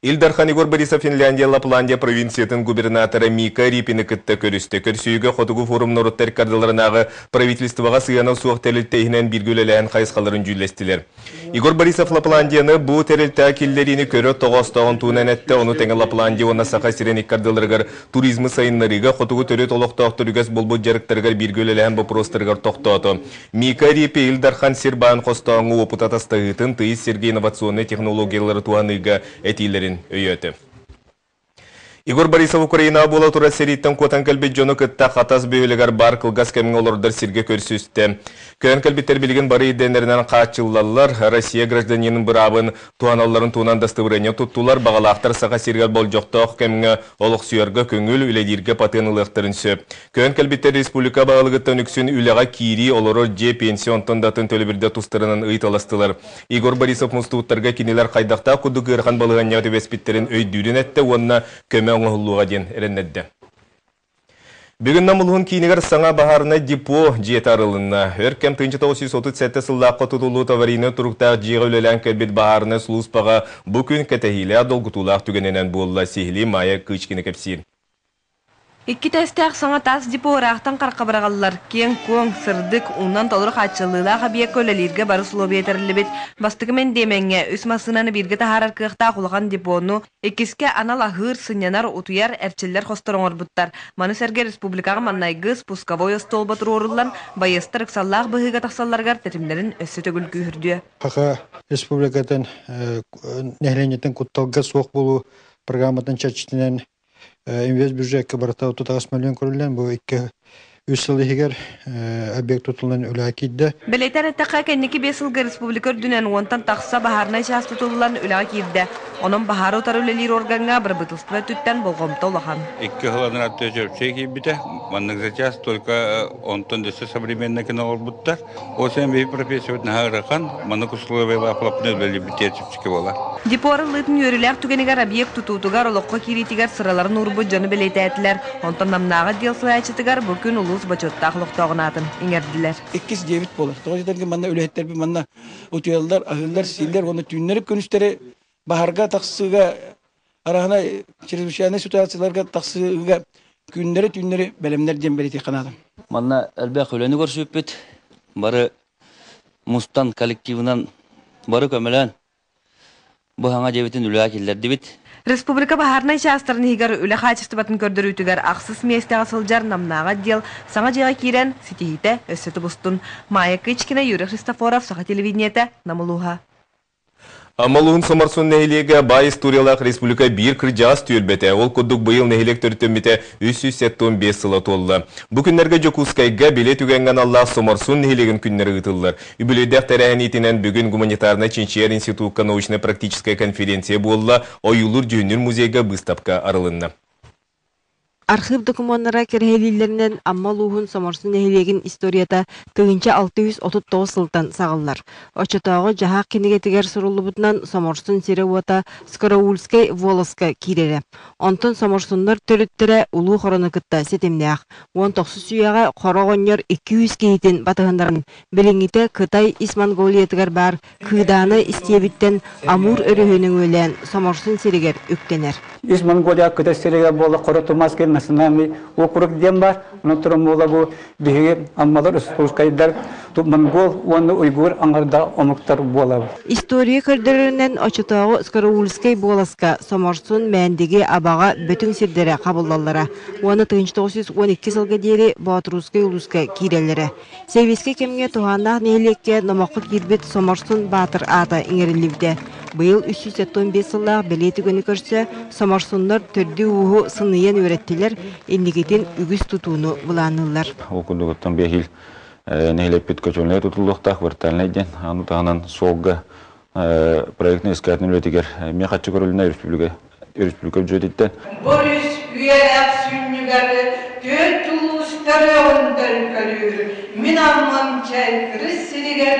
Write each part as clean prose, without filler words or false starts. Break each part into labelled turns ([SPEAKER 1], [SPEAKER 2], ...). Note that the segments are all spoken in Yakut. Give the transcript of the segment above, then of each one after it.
[SPEAKER 1] Ил Дархан Егор Борисов Финляндия Лапландия провинциятын губернатора Мика Рипини кытта көрүстэ. Көрсүһүүгэ Хотугу форум норуоттар ыккардыларынааҕы правительствоҕа сыһыана суох тэрилтэ иһинэн бииргэ үлэлээһин хайысхаларын дьүүллэстилэр. Егор Борисов Лапландияны бу тэрилтэҕэ киллэриини көрө тоҕоостооҕун туһунан эттэ, ону тэҥэ Лапландия уонна Саха сирин ыккардыларыгар туризмы сайыннарыыга хотугу төрүт олохтоохтор үгэс буолбут дьарыктарыгар бииргэ үлэлэһэн боппуруостарыгар тохтоото. Мика Рипи Ил Дархан сир баайын хостооҥҥо уопут атастаһыытын, тыйыс сиргэ инновационнай технологиялары туһаныыга этиилэрин өйөөтө. Егор Борисов Украинаҕа буола турар сэрииттэн куотан кэлбит дьону кытта Хатас бөһүөлэгэр баар кылгас кэмҥэ олордор сиргэ көрсүстэ. Көһөн кэлбиттэр билигин бары ирдэнэринэн хааччыллаллар, Россия гражданинын быраабын туһаналларын туһунан дастабырыанньа туттулар, баҕалаахтар Саха сиригэр болдьохтоох кэмҥэ олохсуйарга көҥүл, үлэлииргэ патент ылыахтарын сөп. Көһөн кэлбиттэр республика баһылыгыттан үксүн үлэҕэ киирии, олорор дьиэ, пенсия онтон да атын төлөбүрдэ тустарынан ыйыталастылар. Егор Борисов мустубуттарга кинилэр хайдахтаах курдук ыарахан балаһыанньаҕа түбэспиттэрин өйдүүрүн эттэ уонна көмө оҥоһуллуоҕа диэн эрэннэрдэ. Бүгүн Нам улууһун киинигэр саҥа баһаарынай депо дьиэтэ арылынна. Өр кэм 1937 сыллаахха тутуллубут аварийнай туруктаах дьиэҕэ үлэлээн кэлбит баһаарынай сулууспаҕа бу күн кэтэһиилээх долгутуулаах түгэнинэн буолла. Сиһилии Майя Кычкина кэпсиир.
[SPEAKER 2] Икки тэстээх саҥа таас депо ыраахтан харахха быраҕыллар, киэҥ-куоҥ, сырдык, уунан толору хааччыллыылаах объекка үлэлииргэ бары усулуобуйа тэриллибит. Бастакы мэндиэмэҥҥэ үс массыынаны бииргэ таһаарар кыахтаах улахан депону, иккискэ анал аһыыр, сынньанар, утуйар, эрчиллэр хостор оҥорбуттар. Маны сэргэ республикаҕа маҥнайгы спусковой остуолба туруоруллан, байыастар ыксаллаах быһыыга тахсалларыгар тэтимнэрин өссө төгүл күүһүрдүө.
[SPEAKER 3] Саха Республикатын нэһилиэнньэтин кутталга суох буолуу программатын чэрчитинэн Инвест бюджекка барыта 38 миллион көрүллэн, бу икки үс сыл иһигэр объект тутуллан үлэҕэ киирдэ.
[SPEAKER 2] Бэлиэтээн эттэххэ, кэнники биэс сылга республика үрдүнэн уонтан тахса баһаарынай чаас тутуллан үлэҕэ киирдэ. Онон баһаары утары үлэлиир органҥа бырабыыталыстыба өттүттэн болҕомто улахан.
[SPEAKER 4] Икки сыл анараа чөпчөй киирбитэ. Маннык сейчас только онтон өссө современный гына олорбуттар. Ол сен биһи профессиябыт наһаа ыарахан, маннык условиялаах лаппына үлэлиирбит чэпчэки буолар.
[SPEAKER 2] Депо арыллыытын үөрүүлээх түгэнигэр объект тутуутугар, олоххо киириитигэр сыраларын уурбут дьону бэлиэтээтилэр. Онтон Намнааҕы отдел салайааччытыгар бу күн улуус бочуоттаах олохтооҕун аатын иҥэрдилэр.
[SPEAKER 5] Иккис дьиэбит буолар. Тоҕо диэтэргин манна үлэһиттэрбит манна утуйаллар, аһыыллар, сииллэр уонна түүннэри-күнүстэри баһарга тахсыыга араһына чрезвычайнай ситуацияларга тахсыыга күннэри-түүннэри бэлэмнэр диэн бэлиэтиэххэ наада.
[SPEAKER 6] Манна элбэх үлэни көрсүппүт. Бары мустан коллективынан бары көмөлөөн бу саҥа дьиэбитин үлэҕэ киллэрдибит.
[SPEAKER 2] Республика баһаарынай чаастарын иһигэр үлэ хаачыстыбатын көрдөрүүтүгэр ахсыс миэстэҕэ сылдьар Намнааҕы отдел саҥа дьиэҕэ киирэн, ситиһиитэ өссө тубустун. Майя Кычкина, Юрий Христофоров, Саха телевидениетэ, Нам улууһа.
[SPEAKER 1] Амма улууһун Соморсун нэһилиэгэ баай историялаах республика биир кырдьаҕас түөлбэтэ. Ол курдук быйыл нэһилиэк төрүттэммитэ 375 сыла туолла. Бу күннэргэ Дьокуускайга билэ түгэҥҥэ аналлаах Соморсун нэһилиэгин күннэрэ ыытыллар. Үбүлүөйдээх тэрээһин иитинэн бүгүн Гуманитарнай чинчийэр институкка научнай-практическай конференция буолла, ойуулуур-дьүһүннүүр музейга быыстапка арылынна.
[SPEAKER 2] Архыып докумуоннара кэрэһилииллэринэн Амма улууһун Соморсун нэһилиэгин историята 1639 сылтан саҕыллар. Оччотооҕу дьаһаах кинигэтигэр суруллубутунан Соморсун сирэ-уота Скороульскай волоска киирэрэ. Онтон соморсуннар төрүттэрэ Улуу Хорону кытта ситимнээх. Уон тохсус үйэҕэ Хоро оҕонньор 200 киһитин батыһыннаран билиҥҥитэ Кытай ис Монголиятыгар баар Кыыдааны истиэбиттэн Амур өрүһү нөҥүөлээн Соморсун сиригэр үктэнэр.
[SPEAKER 7] Ис Монголия Кытай сиригэр буола Хоро-Тумасский национальный округ диэн баар. Онон туран буола бу биһиги Аммалар, Устускайдар, монгол уонна уйгур аҥарда омуктар буолабыт.
[SPEAKER 2] История көрдөрөрүнэн оччотооҕу Скороульскай буоласка Соморсун, Мээндиги, Абаҕа, Бөтүҥ сирдэрэ хабыллаллара уонна 1912 сылга диэри Боотурусскай улууска киирэллэрэ. Сэбиэскэй кэмҥэ туһааннаах нэһилиэккэ номоххо киирбит Соморсун Баатыр аата иҥэриллибитэ. Быйыл 375 сыллаах бэлиэ түгэни көрсө Соморсуннар төрдү-ууһу сыныйан үөрэттилэр, инникитин үгүс тутууну былаанныыллар.
[SPEAKER 8] Ол курдугуттан биэһил нэһилиэкпит көчөлнөй тутуллуохтаах вертальнай диэн аны таһынан суолга проектный искательный үлэтигэр эмиэ хаччы көрүлүнэ республика республика бюджетиттэн.
[SPEAKER 9] Борис үйэлээх сүнньүгэр түөрт улуустар өҕүндэр көрүүр мин Аммам чэй кырыс сиригэр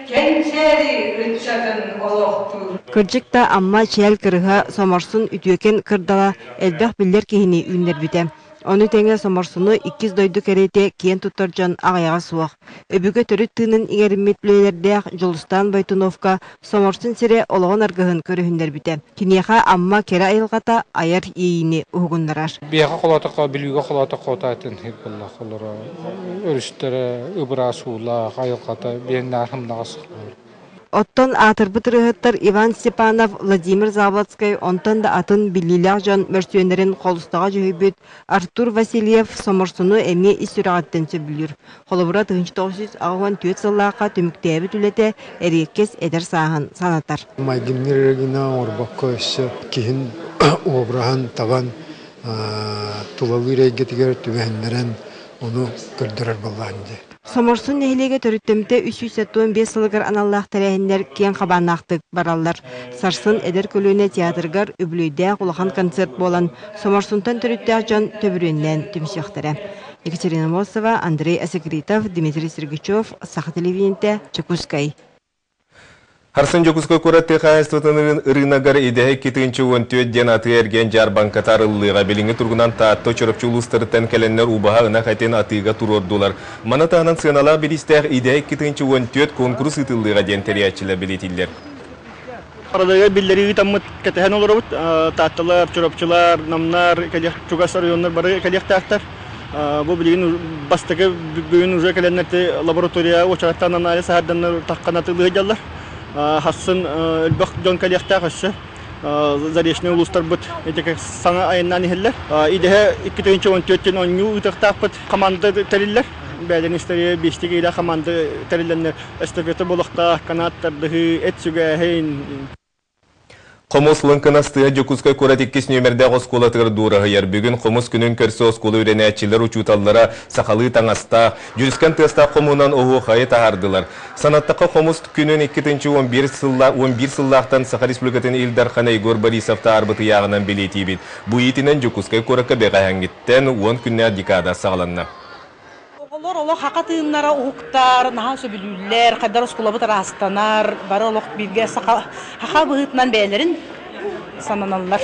[SPEAKER 9] кэнчээри ыччатын олохтуур.
[SPEAKER 2] Кырдьык да Амма чээл кырыһа Соморсун үтүөкэн кырдала элбэх биллэр киһини үүннэрбитэ. Ону тэҥэ Соморсуну иккис дойду кэриэтэ киэн туттар дьон аҕыйаҕа суох. Өбүгэ төрүт тыынын иҥэриммит үлэлэрдээх Дьулустаан Бойтуновка Соморсун сирэ олоҕун аргыһын көрүһүннэрбитэ. Киниэхэ Амма кэрэ айылҕата айар иэйиини уһугуннарар.
[SPEAKER 10] Биһиэхэ холоотоххо, Бүлүүгэ холоотоххо атын буоллах олоро өрүстэрэ ыбыраас уулаах, айылҕата биэннээх ымнаҕас.
[SPEAKER 2] Оттон аатырбыт ырыаһыттар Иван Степанов, Владимир Заболоцкай, онтон да атын биллиилээх дьон мөрсүөннэрин холустаҕа дьүһүйбүт Артур Васильев Соморсуну эмиэ ис сүрэҕиттэн сөбүлүүр. Холобура, 1984 сыллаахха түмүктээбит үлэтэ эриэккэс эдэр сааһын санатар.
[SPEAKER 11] Майгынныыр эрэ гына оҥорбокко өссө киһин обраһын табан тулалыыр эйгэтигэр түбэһиннэрэн ону көрдөрөр буоллаҕын дии.
[SPEAKER 2] Соморсун нэһилиэгэ төрүттэммитэ 375 сылыгар аналлаах тэрээһиннэр киэҥ хабааннаахтык бараллар. Сарсын эдэр көлүөнэ театрыгар үбүлүөйдээх улахан концерт буолан, Соморсунтан төрүттээх дьон төбүрүөннээн түмсүөхтэрэ. Екатерина Мосова, Андрей Асекритов, Дмитрий Сергучев, Саха телевидениетэ, Дьокуускай.
[SPEAKER 1] Харсын Дьокуускай куорат тыа хаһаайыстыбатын ырыынагар идэһэ 214 диэн атыы-эргиэн дьаарбаҥката арыллыаҕа. Билиҥҥи туругунан Таатта, Чурапчы улуустарыттан кэлэннэр убаһа, ынах этин атыыга туруордулар. Маны таһынан сыаналаах бириистээх идэһэ 214 куонкурус ыытыллыаҕа диэн тэрийээччилэр бэлиэтииллэр.
[SPEAKER 12] Параллельга биллэрии ыытаммыт кэтэһэн олоробут. Таатталар, Чурапчылар, Намнар, чугас оройуоннар бары кэлиэхтээхтэр. Бу билигин бастакы бүгүн уже кэлэннэр лаборатория уочараттаан анализ саһарданнар таххан атыылыы сылдьаллар. Хассын элбэх дьон кэлиэхтээх өссө. Заречный улуустарбыт ити саҥа айаннаан иһэллэр. Идэһэ 2014 оонньуу ыытыахтаахпыт команда тэриллэр. Бэйэлэрин история биэстик илэ команда тэриллэннэр эстафета буолуохтаах, канат тардыһыы, эт сүгээһин.
[SPEAKER 1] Хомус лыҥкынас тыа Дьокуускай куорат иккис нүөмэрдээх оскуолатыгар дуораһыйар. Бүгүн хомус күнүн көрсө оскуола үөрэнээччилэр, учууталлара сахалыы таҥастаах, дьүрүскэн тыастаах хомуһунан оһуохайы таһаардылар. Санаттахха, хомус күнүн 2011 сылла 11 сыллаахтан Саха Республикатын Ил Дархана Егор Борисов таһаарбыт ыйааҕынан бэлиэтиибит. Бу иитинэн Дьокуускай куоракка бэҕэһээҥҥиттэн 10 күннээх декада саҕаланна.
[SPEAKER 13] Оҕолор олох хака тыыннара уһуктар, наһаа сөбүлүүллэр, хайдар оскуолабыт ыраастанар, бары олох бииргэ саха саха быһыытынан бэйэлэрин сананаллар.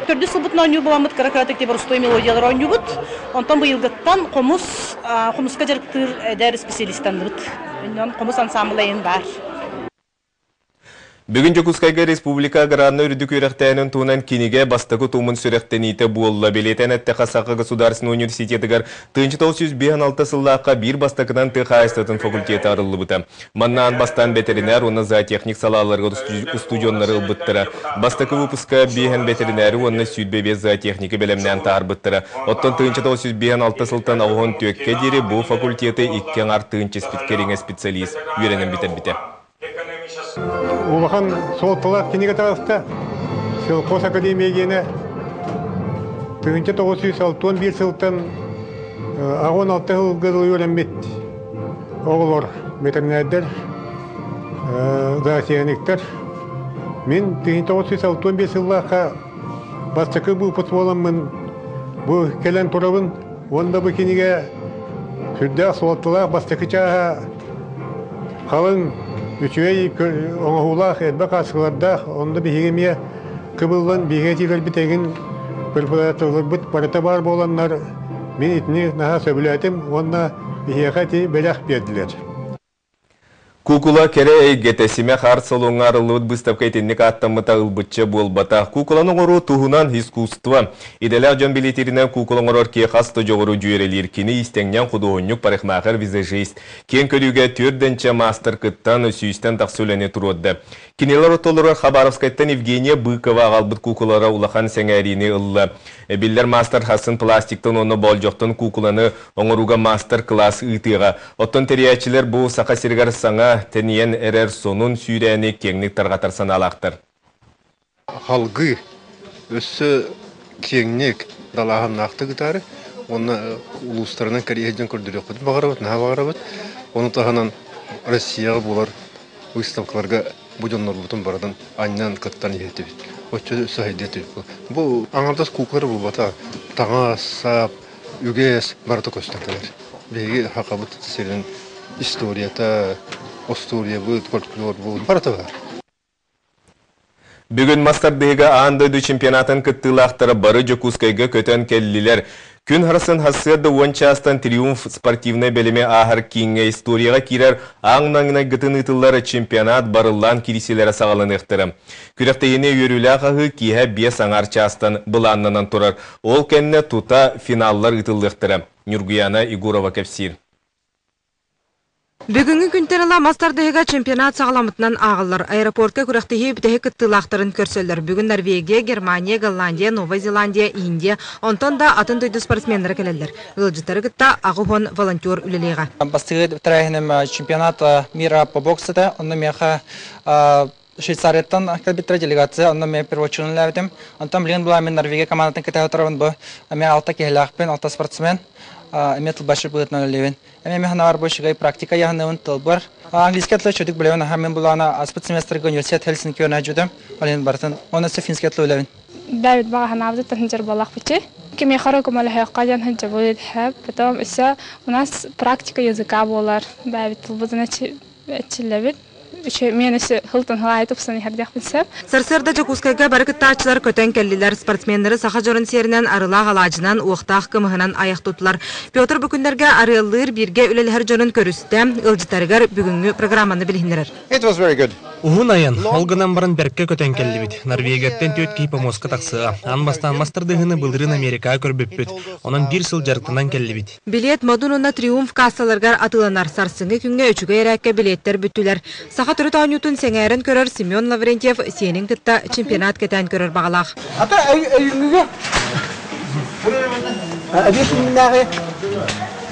[SPEAKER 13] Төрдүс сылбытын оонньуур буоламмыт кыра-кыратык типа рустой мелодиялар оонньуубут. Онтон быйылгыттан хомус хомуска дьарыктыыр эдэр специалистанныбыт. Онон хомус ансаамбыла эйин баар.
[SPEAKER 1] Бүгүн Дьокуускайга республика аграрнай үрдүк үөрэхтээһинин туһунан кинигэ бастакы туомун сүрэхтэниитэ буолла. Бэлиэтээн эттэххэ, Саха государственнай университетыгар 1956 сыллаахха биир бастакынан тыа хаһаайыстыбатын факультета арыллыбыта. Манна аан бастаан бэтэринээр уонна зоотехник салааларыгар устудьуоннары ылбыттара. Бастакы выпуска биэһэн бэтэринээри уонна 25 зоотехники бэлэмнээн таһаарбыттара. Оттон 1956 сылтан 84-кэ диэри бу факультеты икки аҥар тыһыынча кэриҥэ специалист үөрэнэн бүтэрбитэ.
[SPEAKER 14] Улахан суолталаах кинигэ таҕыста. Сельхоз академия диэнэ 1961 сылтан 16 сылга дылы үөрэммит оҕолор, ветеринардар, зоотехниктар. Мин 1965 сыллаахха бастакы выпуск буоламмын бу кэлэн турабын. Уонна бу кинигэ сүрдээх суолталаах бастакы чааһа халыҥ, үчүгэй оҥоһуулаах, элбэх хаачыстыбалардаах, онно биһиги эмиэ кыбыллан биһиги этиилэрбит эҥин преподавателлэрбит барыта баар буоланнар мин итини наһаа сөбүлээтим уонна биһиэхэ ити бэлэх биэрдилэр.
[SPEAKER 1] Куукула кэрэ эйгэтэ симэх арт-салоҥҥа арыллыбыт быыстапка итинник ааттаммыта ылбычча буолбатах. Куукуланы оҥоруу туһунан искусство. Идэлээх дьон билиитиринэн куукула оҥорор киһи хас да дьоҕуру дьүөрэлиир. Кини иистэҥньэҥ худуоһунньук, парикмахер, визажист. Киэҥ көрүүгэ түөрт маастар кыттан, сүүстэн тахса үлэни туруорда. Кинилэр ортолоругар Хабаровскайтан Евгения Быкова аҕалбыт куукулалара улахан сэҥээриини ылла. Биллэр маастар Хассын пластиктан уонна боолдьохтон куукуланы оҥорууга маастар-кылаас ыытыаҕа. Оттон тэрийээччилэр бу Саха сиригэр саҥа тэнийэн эрэр сонун сүүрээни киэҥник тарҕатар санаалаахтар.
[SPEAKER 15] Халгыы өссө киэҥник далааһыннаахтык ытаары уонна улуустарынан кэрийэ сылдьан көрдөрүөхпүтүн баҕарабыт, наһаа баҕарабыт. Ону таһынан Россияҕа буолар выставкаларга бу дьоннорбутун барытын анньан кыттан иһэтибит. Оччо өссө сайдыа этибит. Бу аҥардас куклара буолбата, таҥас, сап, үгэс барыта көстөн кэлэр. Биһиги сахабыт сирин историята, остуоруйабыт, фольклорбут барыта баар.
[SPEAKER 1] Бүгүн мас тардыһыыга аан дойду чемпионатын кыттыылаахтара бары Дьокуускайга көтөн кэллилэр. Күн харсын сарсыарда 10 чаастан Триумф спортивнай бэлэми ааһар кииҥҥэ историяҕа киирэр аан маҥнайгытын ыытыллар чемпионат барыллаан киирсиилэрэ саҕаланыахтара. Күрэхтэһиини үөрүүлээх аһыы киэһэ 5:30 чаастан былааннанан турар. Ол кэннэ тута финаллар ыытыллыахтара. Ньургуяна Егорова кэпсиир.
[SPEAKER 2] Бүгүҥҥү күнтэн ыла мас тардыһыыга чемпионат саҕаламмытынан ааҕыллар. Аэропортка күрэхтэһии бүтэһик кыттыылаахтарын көрсөллөр. Бүгүн Норвегия, Германия, Голландия, Новай Зеландия, Индия, онтон да атын дойду спортсменнара кэлэллэр. Ыалдьыттары кытта 80 волонтер үлэлиэҕэ.
[SPEAKER 16] Бастакы тэрээһиним чемпионат мира по боксу этэ. Онно миэхэ Швейцарияттан кэлбиттэрэ делегация, онно мен первочунан үлэлээбитим. Онтон билигин була мин Норвегия командатын кытта турабын бу. Эмиэ алта киһилээхпин, алта спортсмен. Эмиэ тылбасчыт быһыытынан үлэлиибин. Эмиэ мин санаабар бу үчүгэй практика яһыныыбын тылбар. Английский тылы чөдүк билэбин, аха мин булаана аспыт семестрга университет Хельсинки өрнөжүдүм. Ол иһин барытын уонна өссө финскэй тылы үлэбин.
[SPEAKER 17] Бэйбит баҕа санаабытыттан сылдьар буоллахпытчы. Кимиэхэ эрэ көмөлөһүөххэ диэн сылдьабыт, Потом өссө у нас практика языка буолар. Бэйбит тылбытын эрчиллэбит. Мен өссө сылтан сыл тупсан иһэрдиэхпин сөп.
[SPEAKER 2] Сарсыарда Дьокуускайга бары кыттааччылар көтөн кэллилэр. Спортсменнары саха дьонун сиэринэн арыылаах алаадьынан, уохтаах кымыһынан айах туттулар. Петр бу күннэргэ арыаллыыр бииргэ үлэлэһэр дьонун көрүстэ, ыалдьыттарыгар бүгүҥҥү программаны билиһиннэрэр.
[SPEAKER 18] It was very good.
[SPEAKER 19] Уһун айан, ол гынан баран бэркэ көтөн кэллибит. Норвегияттан түөрт киһи помостка тахсыаҕа. Аан бастаан мас тардыһыыны былырыын Америкаҕа көрбүппүт. Онон биир сыл дьарыктанан кэллибит.
[SPEAKER 2] Билиэт Модун уонна Триумф кассаларыгар атыыланар. Сарсыҥҥы күҥҥэ үчүгэй эрээккэ билиэттэр бүттүлэр. Саха төрүт оонньуутун сэҥээрэн көрөр Семен Лаврентьев сиэнин кытта чемпионат кэтээн көрөр баҕалаах.
[SPEAKER 20] Ата өйүҥҥүгэ 5 күннээҕи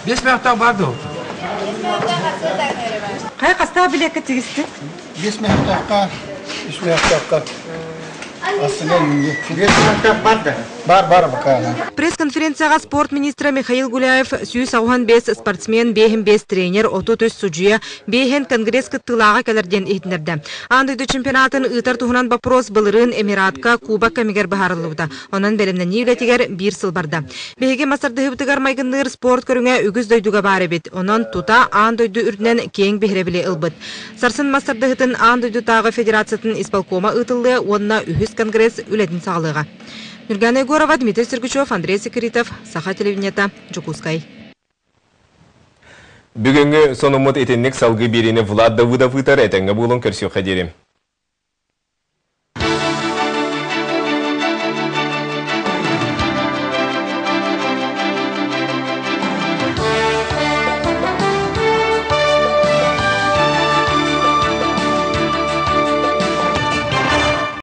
[SPEAKER 21] 5 мөһөөхтөөх бар дуо?
[SPEAKER 2] Хайа хастаах билиэккэ тигистин?
[SPEAKER 20] 5 мөһөөхтөөххө, 3 мөһөөхтөөххө. Астына 5 мөһөөхтөөх бар да? Бар, бар пока.
[SPEAKER 2] Пресс-конференцияҕа спорт министрэ Михаил Гуляев 185 спортсмен, 55 тренер, 33 судьуйа, биэһин конгресс кыттыылааҕа кэлэр диэн иһитиннэрдэ. Аан дойду чемпионатын ыытар туһунан боппуруос былырыын Эмиратка Кубок кэмигэр быһаарыллыбыта. Онон бэлэмнэнии үлэтигэр биир сыл барда. Биһиги мас тардыһыыбытыгар майгынныыр спорт көрүҥэ үгүс дойдуга баар эбит. Онон тута аан дойду үрдүнэн киэҥ биһирэбили ылбыт. Сарсын мас тардыһыытын аан дойдутааҕы федерациятын исполкома ыытыллыа уонна үһүс конгресс үлэтин саҕалыаҕа. Нюргана Егорова, Дмитрий Сергучев, Андрей Секритов, Саха телевидениета, Дьокуускай.
[SPEAKER 1] Бүгүҥҥү сонуммут итинник. Салгыы биэриини Влад Давыдов ыытар. Этэҥҥэ буолун, көрсүөххэ диэри.